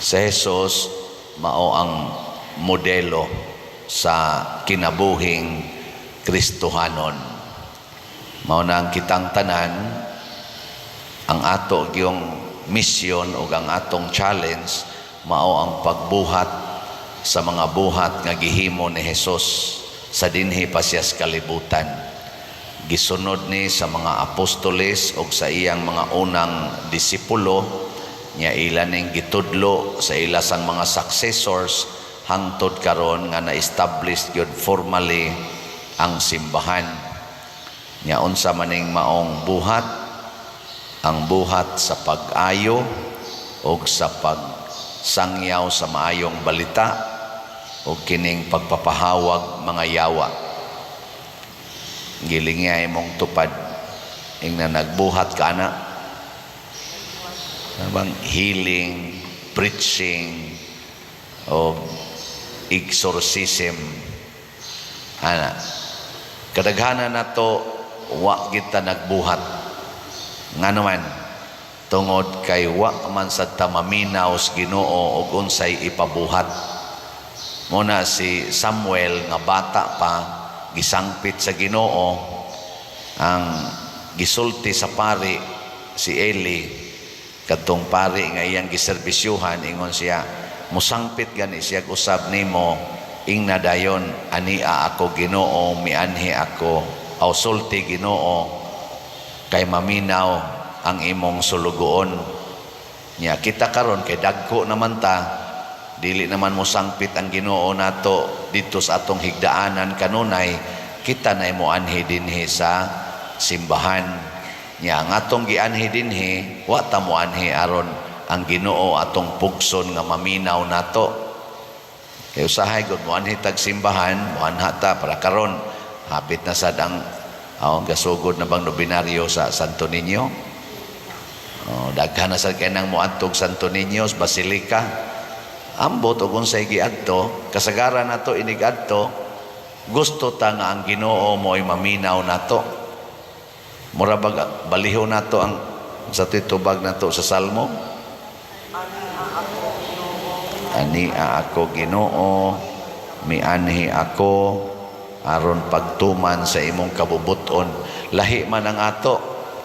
Si Jesus mao ang modelo sa kinabuhing Kristohanon. Mao na ang kitang tanan, ang ato gyung misyon o ang atong challenge mao ang pagbuhat sa mga buhat nga gihimo ni Jesus sa dinhi pa siya sa kalibutan. Gisunod ni sa mga apostoles og sa iyang mga unang disipulo nya, ila ning gitudlo sa ila sang mga successors hangtod karon nga na-establish gyud formally ang simbahan. Nya unsa maning maong buhat? Ang buhat sa pag-ayo og sa pagsangyaw sa maayong balita og kining pagpapahawag mga yawa. Gilingi imong tupad, ingna nagbuhat ka na bang healing, preaching o exorcism ana. Kadaghanan nato wa kita nagbuhat. Ngano man? Tungod kay wa man sad ta maminaw sa Ginoo og unsay ipabuhat. Muna si Samuel nga bata pa, gisangpit sa Ginoo. Ang gisulti sa pari, si Eli, kadtong pari nga iyang giserbisyuhan, ingon siya, "Musangpit gani siya usab nimo, ingna dayon, 'Ania ako, Ginoo, mianhi ako,' aw sulti, Ginoo, kay maminaw ang imong sulugoon." Nya kita karon kay dagko naman ta, dili naman mo sangpit ang Ginoo nato didto sa atong higdaanan kanunay, kita na mo anhi dinhi sa simbahan. Nya ang atong gianhi dinhi, wa ta mo anhi aron ang Ginoo atong pugson nga maminaw nato. Kay usahay gud moanhi tag simbahan, moanha ta para karon hapit na sad ang, oh, gasugod na bang nobinaryo sa Santo Niño? Oh, daghan na sad kay nang moadtog Santo Niño Basilica. Ambot og unsay giadto, kasagaran nato inigadto, gusto ta nga ang Ginoo mo'y maminaw nato. Mura bag baliho nato ang sa titubag nato sa Salmo. "Ania ako, Ginoo, mianhi ako aron pagtuman sa imong kabubuton." Lahi man ang ato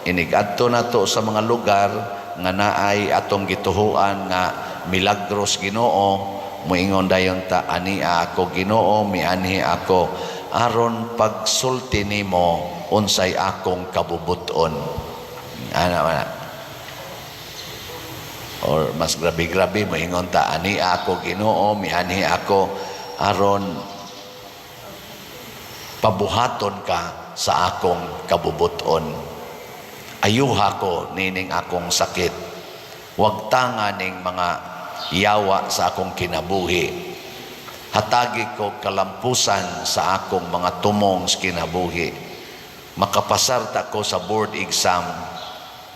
inigadto nato sa mga lugar nga naay atong gituhuan nga milagros Ginoo, moingon dayon ta, "Ania ako, Ginoo, mianhi ako aron pagsulti nimo unsay akong kabubuton." Ana man. Or mas grabe-grabe, moingon ta, "Ani ako, Ginoo, mianhi ako aron pabuhaton ka sa akong kabubuton. Ayuha ko nining akong sakit. Wag tanga ning mga yawa sa akong kinabuhi. Hatagi ko kalampusan sa akong mga tumong sa kinabuhi. Makapasar ta ko sa board exam.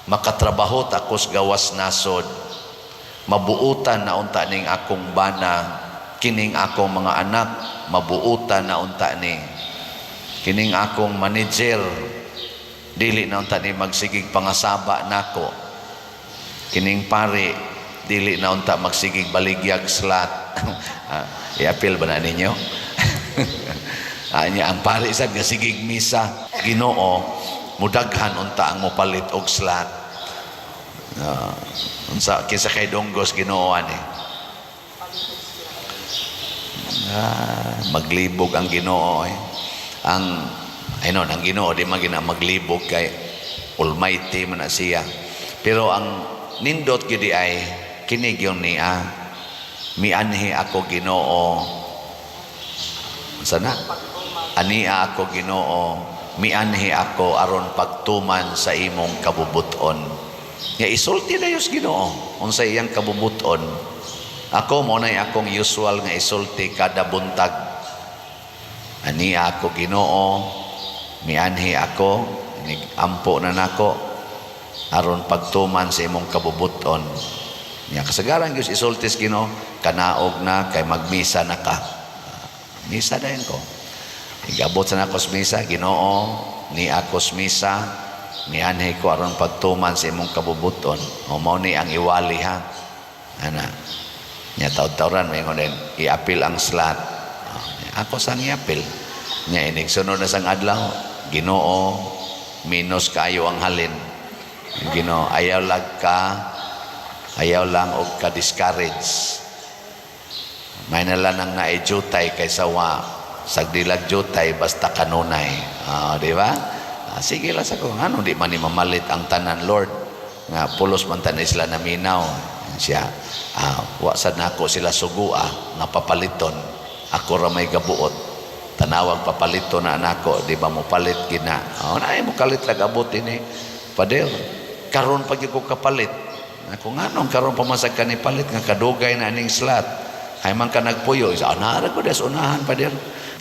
Makatrabaho ta ko sa gawas nasod. Mabuutan na unta ning akong bana, kining akong mga anak, mabuutan na unta ni. Kining akong manager, dili na unta ni magsigig pangasaba nako. Kining pari, dili na unta magsigig baligyag slot." Ah, i-appeal ba na ninyo? Ah, niya, ang pari sad nga sigig misa, Ginoo, mudaghan unta ang mopalit og slot. Unsa kinsa kay donggos Ginoo ani? Ah, maglibog ang Ginoo eh. Ang aynon, ang Ginoo di man gina maglibog kay Almighty man na siya. Pero ang nindot gyud ay kini gyud niya, "Mianhi ako, Ginoo." Sana? "Ania ako, Ginoo, mianhi ako aron pagtuman sa imong kabubuton." Nga isulti na yus Ginoo unsa iyang kabubuton. Ako mo na akong usual nga isulti kada buntag. "Ania ako, Ginoo, mianhi ako, ampo na nako aron pagtuman sa imong kabubuton." Nya kasagaran gyud isulti sa Ginoo, "Kanaog na kay magmisa na ka." Misa dayon ko. Igabot sa nako sa misa, "Ginoo, ni ako sa misa, mianhi ko aron pagtuman sa imong kabubuton." O mao ni ang iwali ha. Ana. Nya taud-tauran may din i-apil ang slot. Ah, ako sang i-apil. Nya inig sunod na sang adlaw, Ginoo, minus kayo ang halin. Ginoo, ayaw lang ka, ayaw lang og ka discourage. May na lang ang naijutay kaysa wa sagdilag jutay, basta kanunay. Ah, di ba? Ah, sige lang sa ko. Ano, di man ni mamalit ang tanan, Lord. Nga pulos man tanan sila naminaw. Siya, ah, wa sad nako sila sugua nga papaliton. Ako ra may gabuot. Tanawag papaliton na nako, di ba mo palit gina. Oh, na mo kalit lag abot ini. Pader, karon pag ko kapalit. Ako nganong karon pa man sad kani palit nga kadugay na aning slot. Hay man ka nagpuyo, isa ana ko des unahan, pader.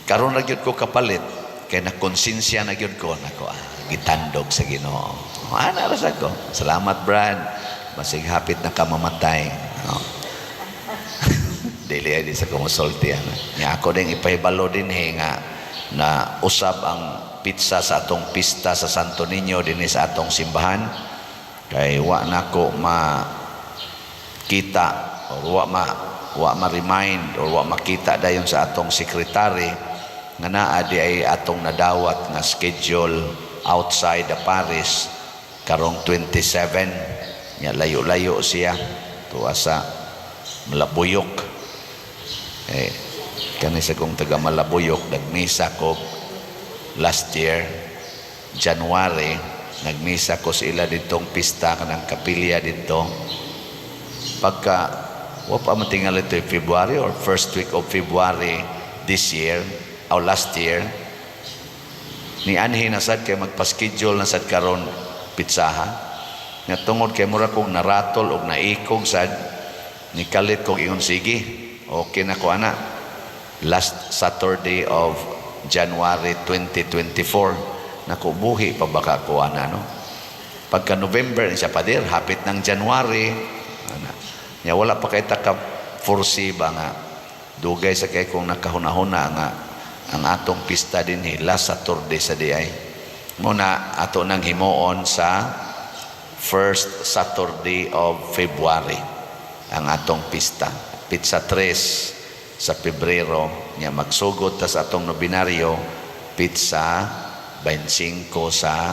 Karon ra gyud ko kapalit kay na konsensya na gyud ko nako, ah, gitandog sa Ginoo. Ana ra sa ko. Salamat, Brad. Basig hapit na ka mamatay. Oh. Dili ay di sa kumusulti ana. Nya ako din ipahibalo din eh, nga na usab ang petsa sa atong pista sa Santo Niño dinhi sa atong simbahan kay wa nako makita or wa ma-remind or wa makita dayon sa atong secretary nga naa di ay atong nadawat nga schedule outside the parish karong 27. Nya layo-layo siya, tuwa sa Malabuyok. Eh kani sa kong taga Malabuyok, nagmisa ko last year January, nagmisa ko sa ila ditong pista kanang kapilya dito. Pagka wa pa man tingali ito, February or first week of February this year or last year, ni anhi na sad kay magpa-schedule na sad karon pitsaha nga tungod kay mura kog naratol og naikog sad, ni kalit kog ingon, "Sige, okay na ko ana, last Saturday of January 2024." Naku, buhi pa baka ko ana, no? Pagka November siya, "Pader, hapit ng January," ana. Nya wala pa kay ta ka foresee ba nga dugay sa kay kung nakahuna-huna nga ang atong pista dinhi last Saturday sa diay. Muna ato nang himuon sa first Saturday of February ang atong pista. Petsa 3 sa Pebrero, nya magsugod ta sa atong nobinaryo petsa 25 sa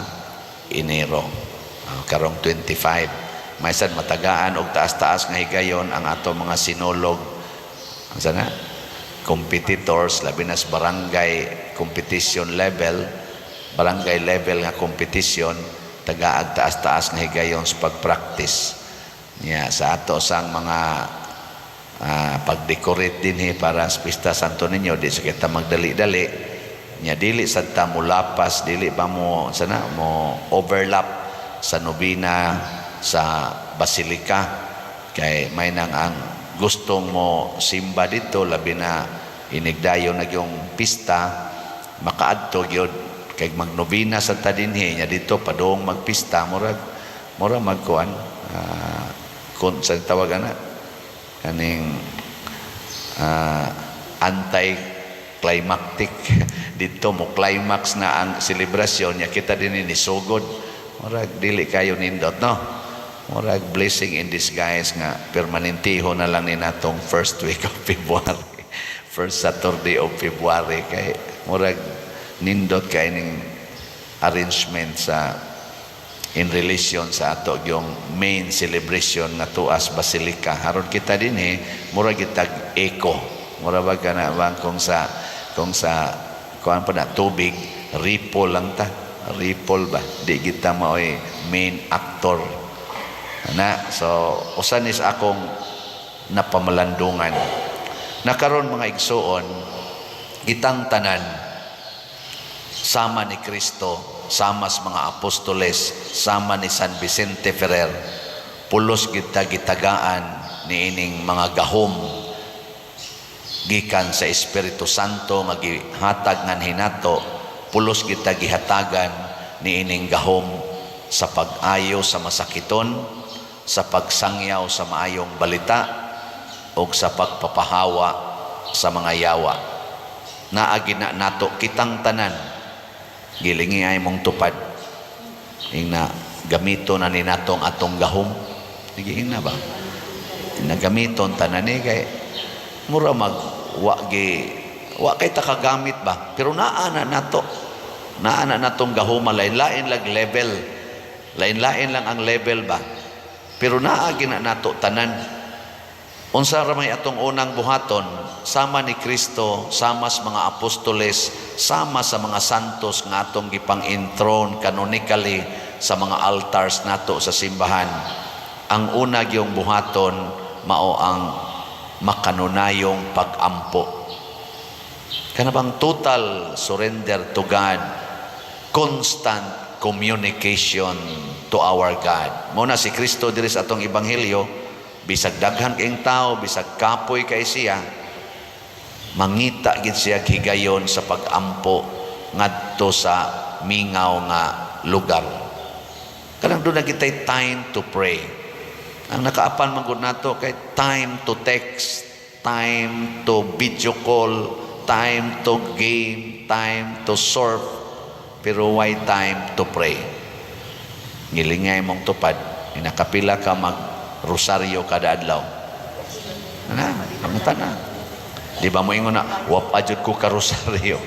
Enero. Ah, karong 25. May sad matagaan og taas-taas nga higayon ang atong mga sinulog. Ang sana competitors, labi na sa barangay competition level, barangay level nga competition, tagaag taas-taas nga higayon sa pag-practice. Nya sa ato sang mga pag-decorate dinhi para sa Pista Santo Niño, di sa kita magdali-dali. Nya dili sad ta mo lapas, dili ba mo sana mo overlap sa nobina sa basilika kay may nang ang gustong mo simba dito, labi na inigdayon na yung pista, makaadto gyud kay magnobina sa ta dinhi, nya dito padung magpista, murag mura magkuan, kun sa tawag ana kaning anti-climactic. Dito mo climax na ang selebrasyon, nya kita din ni sugod, murag dili kayo nindot, no? Murag blessing in disguise nga permanentiho na lang ni natong first week of February, first Saturday of February, kay murag nindot kay ning arrangement sa in relation sa ato yung main celebration nga tuas basilica. Haron kita dinhi mura gitag echo, mura ba kana bang kung sa kuan pa na tubig, ripple lang ta, ripple ba, di kita maoy main actor na. So usan is akong napamalandungan na karon, mga igsuon, kitang tanan sama ni Kristo, sama sa mga apostoles, sama ni San Vicente Ferrer, pulos kita gitagaan niining mga gahom gikan sa Espiritu Santo nga gihatag nganhi nato. Pulos kita gihatagan niining gahom sa pag-ayo sa masakiton, sa pagsangyaw sa maayong balita ug sa pagpapahawa sa mga yawa. Naagi na nato kitang tanan. Gilingi ay mong tupad. Ingna gamito na ni natong atong gahom. Sige, ingna ba? Nagamiton tanan ni kay mura mag wa gi wa kay ta kagamit ba, pero naa na nato, naa na natong gahuma. Lain-lain lag level, lain-lain lang ang level ba, pero naa gina nato tanan. Unsa ra may atong unang buhaton? Sama ni Kristo, sama sa mga apostoles, sama sa mga santos nga atong gipang-enthrone canonically sa mga altars nato sa simbahan. Ang una gyung buhaton mao ang makanunayong pag-ampo. Kana bang total surrender to God, constant communication to our God. Mao na si Kristo diri sa atong ebanghelyo, bisag daghan kayong tao, bisag kapoy kay siya, mangita gid siya higayon sa pag-ampo ngadto sa mingaw nga lugar. Kanang duna kitay time to pray. Ang nakaapan man gud nato kay time to text, time to video call, time to game, time to surf, pero why time to pray? Ngilingay mong tupad, inakapila ka mag rosaryo kada adlaw. Na, kamutan na. Di ba mo ingon na, "Wa pa jud ko ka rosaryo"?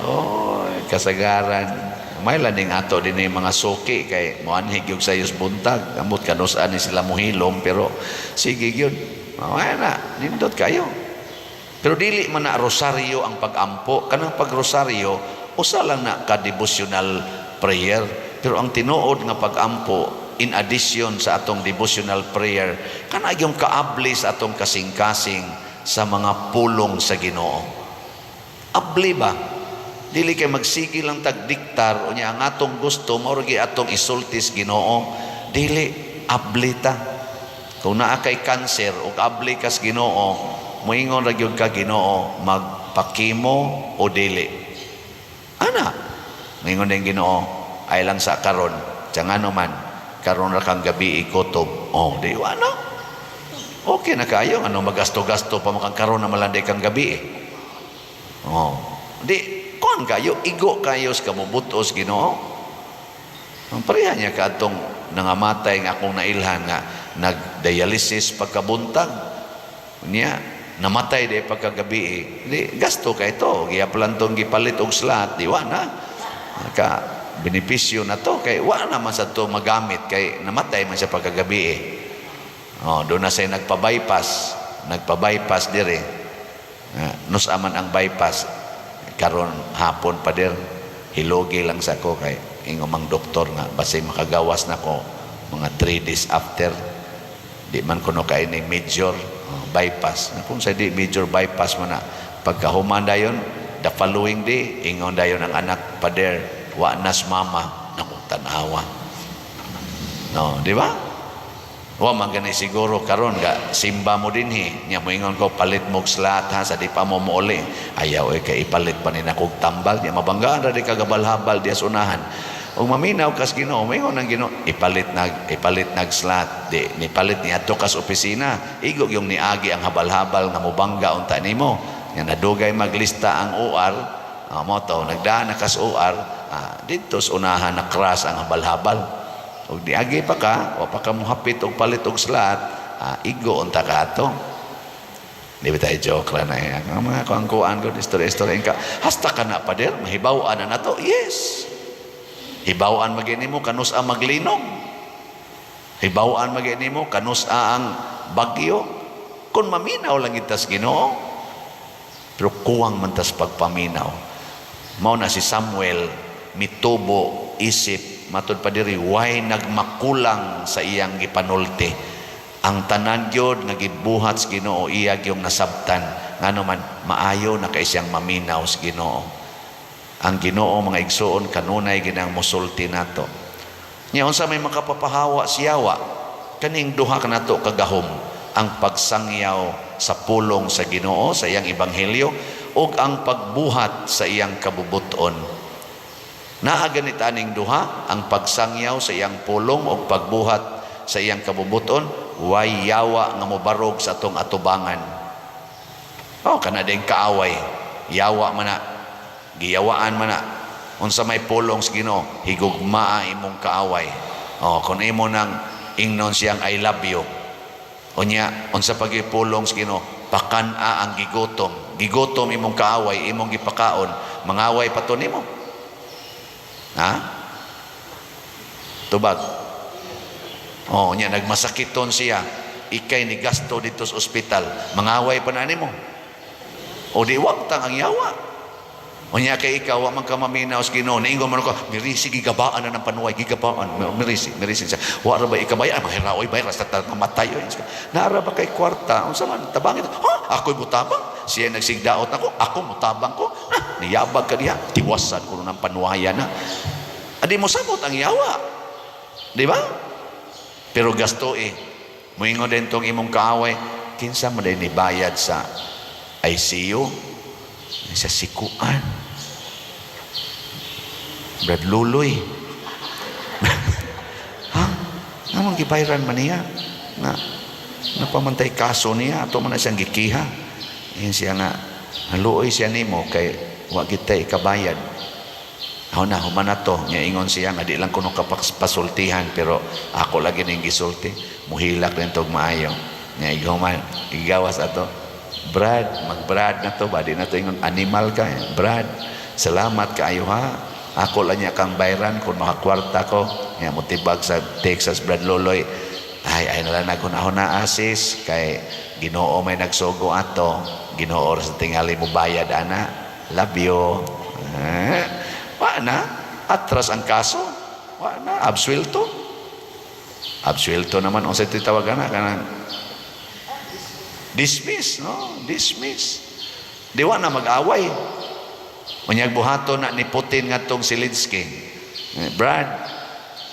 Oh, kasagaran. May laning ato din yung mga suki kay moanhig yung sayos buntag. Amot kanus-a ni sila mohilom, pero sige gyud. Mamaya na, nindot kayo. Pero dili man na rosaryo ang pag-ampo. Kanang pag-rosaryo, usa lang na ka-devotional prayer. Pero ang tinuod nga pag-ampo, in addition sa atong devotional prayer, kana yung kaabli sa atong kasing-kasing sa mga pulong sa Ginoo. Abli ba? Dili kay magsige lang tagdiktar unya ang atong gusto mao ra atong isultis Ginoo. Dili, abli ta. Kung naa kay cancer ug abli kas Ginoo, moingon ra gyud ka, "Ginoo, magpa-chemo o dili?" Ana, moingon din Ginoo, "Ay lang sa karon, ngano man karon ra kang gabi ikutob." Oh, di ano? Okay na kayo, ano magasto-gasto pa makang karon na malanday kang gabi eh. Oh, di kuan kayo, igo kayo sa kamubutos Ginoo. Ang pareha niya kadtong nangamatay nga akong nailhan nga nag-dialysis pagkabuntag. Niya, namatay di pagkagabi eh. Di, gasto kay to. Giaplan tong gipalit og slot, di wa na. Ka benepisyo na to kay wa na man sa to magamit kay namatay man siya pagkagabi eh. Oh, doon na siya nagpa-bypass, nagpa-bypass dire. Nus-a man ang bypass karon hapon pa dir. Hilogi lang sa ko kay ingo mang doktor nga basi makagawas na ko mga 3 days after. Di man kuno kay ni major bypass. Na kung sa di major bypass man na pagkahuman dayon, the following day, ingon dayon ang anak, "Pader, wa nas mama." Naku, tanawa. No, di ba? Wa man gani siguro karon ga simba mo dinhi nya moingon ko, "Palit mo slot ha, sa di pa mo mouli." "Ayaw eh, kay ipalit pa ni nakog tambal." Nya mabanggaan ra di kagabal-habal diya sa unahan. Ug maminaw kas Ginoo, moingon ang Ginoo, Ipalit nag slot." Di nipalit ni adto kas opisina, igo yung niagi ang habal-habal nga mobangga unta nimo. Nya nadugay maglista ang OR, mo to nagdaan na kas OR, didto sa unahan na crash ang habal-habal. Ug diagi pa ka, wa pa ka mohapit og palit og slot, igo unta ka ato. Di ba tayo joke ra na eh. Ang mga kuang-kuan ko, istorya-istorya ka. Hasta ka na, pader, mahibaw-an na nato. Yes. Hibaw-an magini mo, kanus ang maglinog. Hibaw-an magini mo, kanus ang bagyo. Kung maminaw lang itas Ginoo, pero kuwang man tas pagpaminaw. Mao na si Samuel mitubo isip matud pa diri way nagmakulang sa iyang gipanulti. Ang tanan gyud nga gibuhat sa Ginoo, iya gyung nasabtan. Ngano man maayo na kay siyang maminaw sa Ginoo. Ang Ginoo, mga igsuon, kanunay ginang musulti nato. Nya unsa may makapapahawa siyawa? Kaning duha kanato kagahom, ang pagsangyaw sa pulong sa Ginoo sa iyang ebanghelyo ug ang pagbuhat sa iyang kabubuton. Naa ganit aning duha, ang pagsangyaw sa iyang pulong ug pagbuhat sa iyang kabubuton, way yawa nga mobarog sa atong atubangan. Oh, kana din kaaway. Yawa man na. Giyawaan man na. Unsa may pulong sa Ginoo, higugmaa imong kaaway. Oh, kung imo nang ingnon siyang "I love you." Unya, unsa pagipulong sa Ginoo, pakan-a ang gigutom. Gigutom imong kaaway, imong gipakaon, mangaway pa to nimo. Ha? Tubag. Oh, nya nagmasakiton siya. Ikay ni gasto dito sa ospital, mangaway pa na nimo. O di wagtang ang yawa. Unya kay ikaw, wa man ka maminaw sa Ginoo. Niingon man ko, mirisi gigabaan na ng panuway, gigabaan, mirisi, mirisi siya. Wa ra ba ikabay, ay mahiraoy bay, rasta ta mamatay oy. Naara ba kay kwarta? Unsa man tabangin? Ha? Ako'y mutabang. Siya nagsigdaot nako, ako mutabang ko. Ah, niyabag ka diha, tiwasan ko ng panuwayan na. Adi mo samot ang yawa. Di ba? Pero gasto eh. Muingon din tong imong kaaway, kinsa mo din ni bayad sa ICU? Sa sikuan. Brad Luloy. Ha? Ngamang gibayran man niya? Nga, napamantay kaso niya, ato man na siyang gikiha. Yan siya nga, haluoy siya nimo kay wa kita ikabayad. Ako na, human na to. Nga ingon siya nga di lang kuno kapasultihan, pero ako lagi ning gisulti. Muhilak rin tog maayo. Nga igaw igawas ato. Brad, mag-Brad na to ba? Di na to ingon animal ka. Eh. Brad, salamat kaayo ha. Ako lang niya kang bayran kung makakwarta ko. Nga motibag sa Texas, Brad Loloy. Ay, ay nala na kung ako na asis kay Ginoo may nagsugo ato. Ginoo sa tingali mo bayad ana. Love you. Eh, wa na. Atras ang kaso. Wa na. Absuelto. Absuelto naman. Unsa ito'y tawag ana? Kanang dismiss, no? Dismiss. Di wa na mag-away. Unyag buhaton na ni Putin ngadtong Zelensky. Eh, Brad,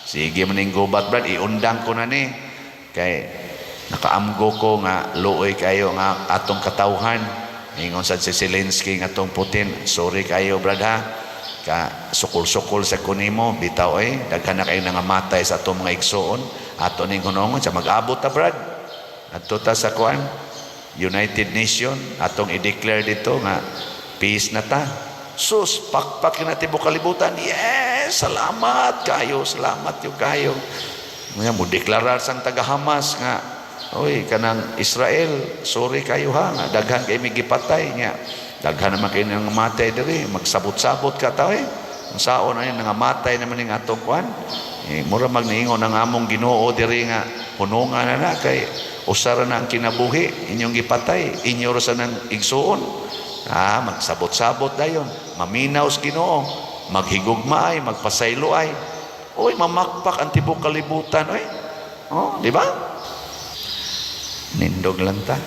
sige man ning gubat, Brad, iundang ko na ni. Kay nakaamgo ko nga luoy kayo nga atong katawhan. Ingon sad si Zelensky ngadtong Putin, sorry kayo, Brad, ha. Ka sukol-sukol sa kunimo, bitaw eh, daghan na kayo nangamatay sa atong mga igsuon. Ato ning hunongon sa mag-abot ta, Brad. Adto ta sa kuan, United Nation, atong i-declare dito nga peace na ta. Sus, pakpak na tibuok kalibutan. Yes, salamat kayo, salamat yung kayo. Nga mo deklarar sang taga Hamas nga, oy, kanang Israel, sorry kayo ha, nga daghan kay mi gipatay nga. Daghan naman kayo nang matay diri, magsabot-sabot ka ta eh. Ang saon ay nangamatay naman ning atong kuan. Eh, mura magniingon ang among Ginoo diri nga hunungan na na kay usara na ang kinabuhi inyong gipatay, inyo ra sa nang igsuon. Ah, magsabot-sabot dayon, maminaw sa Ginoo, maghigugma ay, magpasaylo ay. Oy, mamakpak ang tibok kalibutan oy. Oh, di ba? Nindog lang ta.